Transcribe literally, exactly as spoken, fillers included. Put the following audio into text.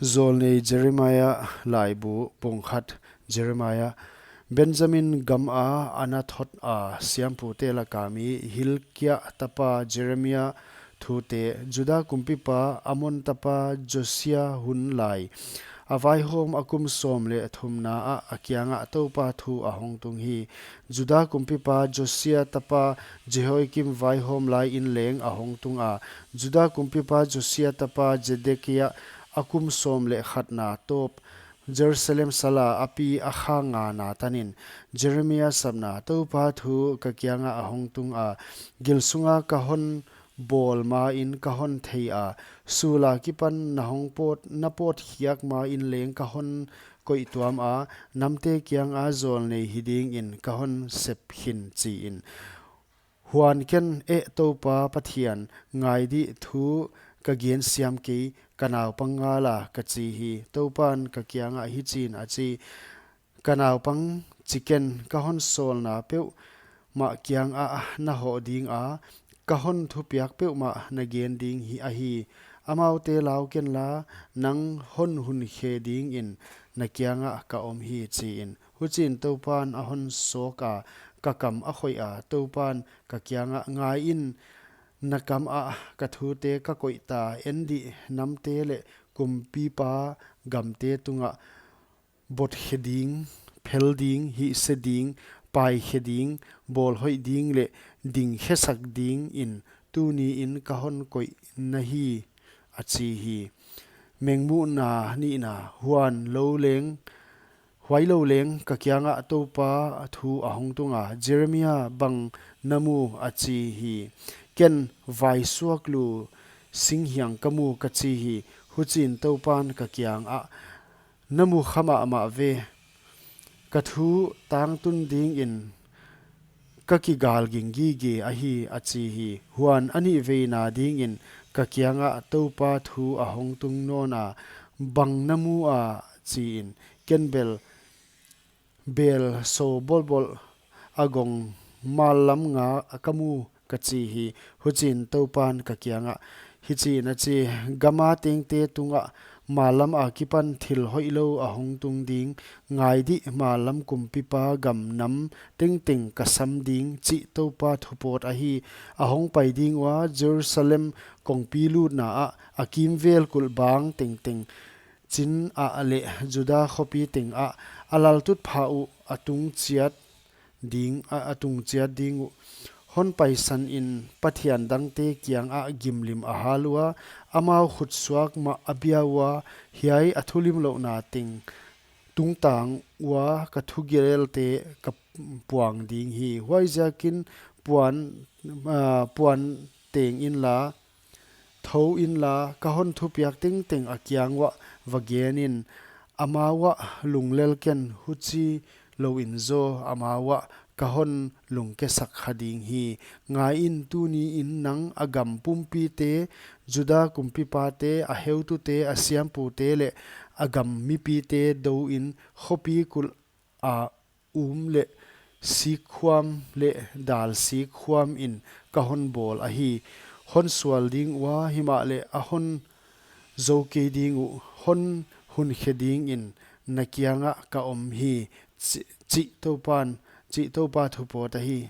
Jawlnei Jeremiah laibu. Bung khat. Jeremiah. Benjamin gama Anathota siampute laka mi Hilkia tapa Jeremiah thute. Juda kumpipa Amon tapa Josia hun lai, a vaihawm a kum sawm leh thumna ah a kiangah Toupa thu a hong tung hi. Juda kumpipa Josia tapa Jehoiakim vaihawm lai in leng a hong tung a, Juda kumpipa Josia tapa Zedekia a kum sawm leh khatna tawp, Jerusalem sala a pi a kha ngana tanin. Jeremiah sapna. Toupa thu ka kiangah a hong tung a, gil sunga ka hon bawl ma in ka hon thei a, sul akipan na hong pawt, na pawt khiak ma in leng ka hon koih tuam a, namte kianga jawlnei hi dingin ka hon sep khin, chi in. Huan ken, Eh Toupa Pathian, ngai di, thu ka gen siam kei, ka naupang ngal a, ka chi hi. Toupan ka kiangah hichiin a chi: Ka naupang, chi ken, ka hon sawlna peuhmah kiangah na hoh ding a, ka hon thupiak peuhmah na gen ding hi ahi. Amaute lau kenla, nang hon hun khe dingin na kiangah ka om hi, chi in. Huchiin Toupan a hon sawk a, ka kam a khoih a, Toupan ka kiangah, ngai in, na kamah ka thute ka koih ta, en di, namte leh kumpipa gamte tungah bot khe ding, phel ding, hihse ding, pai khe ding, bawl hoih ding leh ding khesak dingin tuni in ka hon koih na hi, a chi hi. Mengmuhna nihna. Huan lou leng, huai lou leng ka kiangah Toupa thu a hong tung a, Jeremiah, bang na mu? a chi hi. Ken, Vaisuaklu singhiang ka mu, ka chi hi. Huchiin Toupan ka kiangah, na mu kha mahmah ve, ka thu tangtun dingin ka kigal ging gige ahi, a chi hi. Huan a nihveina dingin ka kiangah Toupa thu a hong tung nawn a, bang na mu a, chi in. Ken bel, bel so bolbol a gong mallam nga ka mu, ka chi hi. Huchiin Toupan ka kiangah hichiin a chi, gama tengte tungah mallam akipan thil hoihlou a hong tung ding. Ngai di, mallam kumpipa gam nam tengteng ka sam ding, chih Toupa thupawt ahi. A hong pai ding ua, Jerusalem kongpi lutna ah, a kimvel kulh bang tengteng, chin ah leh Juda khopi tengah, a laltutphah uh a tung chiat ding, a, a tung chiat ding uh. Hon paisan in pathian dangte kiangah gimlim a hal ua, amau khutsuak mah a bia ua, hiai a thulimlouhna teng tungtang ua ka thugelte ka puang ding hi. Huaiziakin puan, ah, puan teng inla, thou inla, ka hon thupiak tengteng a kiang uah va gen in, amau ah lunglel ken, huchi lou in zaw amau ah ka hon lungkesak kha ding hi. Ngai in, tuni in nang, a gam pumpite, Juda kumpipate, a heutute, a siampute leh a gam mipite dou in, khopi kulh a um leh sikkhuam leh dalsikkhuam in ka hon bawl ahi. Hon sual ding ua, himahleh a hon zou kei ding uh, hon hun khe dingin na kiangah ka om hi, chi, chih Toupan, chih Toupa thupawt ahi.